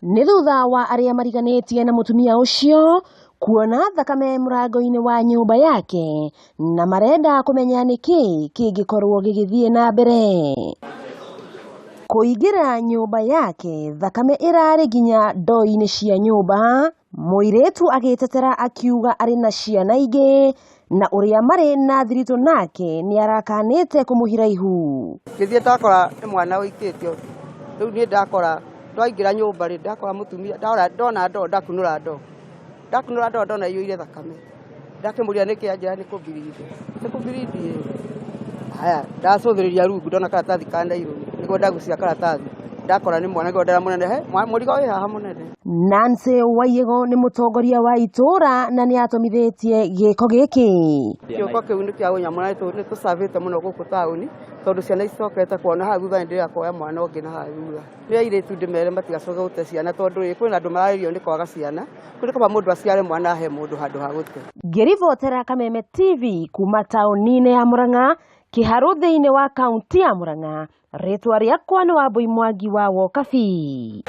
Nĩ thutha wa arĩa mariganĩtie na mũtumia ũcio kuona thakame mũrango-inĩ wa nyũmba yake na marenda kũmenya nĩkĩ kĩngĩkorwo gĩgĩthiĩ na mbere. Kũingĩra nyũmba yake thakame ĩrarĩ nginya ndoo-inĩ cia nyũmba, mũirĩtu agĩtetera akiuga arĩ na ciana ingĩ na ũrĩa marĩ na thiritũ nake nĩarakanĩte kũmũhira ihu. Ngĩthiĩ ndakora nĩ mwana ũikĩtio, rĩu niĩ ndakora twaingĩra nyũmba rĩ, ndakora mũtumia, ndona ndoo ndakunũra ndoo, ndakunũra ndoo ndona ĩiyũire thakame, ndakĩmũria nĩkĩ anjĩra nĩ kũbirindi, nĩ kũbirindi ĩ, haya ndacũthĩrĩria rungu ndona karatathi ka naironi, nĩguo ndagucia karatathi ndakora nĩ mwana nĩguo ndĩramũnene, he mũrigo wĩ haha mũnene. Nancy Waiyego nĩ mũtongoria wa itũũra na nĩ atũmithĩtie gĩko gĩkĩ. Gĩũko kĩu nĩ kĩa ũnyamũ na nĩ tũcabĩte mũno gũkũ taũni tondũ ciana icokete kuona haha thutha nĩ ndĩrenda kuoya mwana ũngĩ na haha thutha. Nĩ airĩtu ndĩmere matigacoke gũte ciana tondũ rĩ kwĩna andũ mararĩrio nĩ kwaga ciana, nĩ kaba mũndũ aciare mwana ahe mũndũ handũ ha gũte. Ngĩribotera Kameme TV kuma taũni-inĩ ya Murang'a, Kĩharũ thĩinĩ wa kaunti ya Murang'a, rĩtwa rĩakwa nĩ Wambui Mwangi wa Wokabi.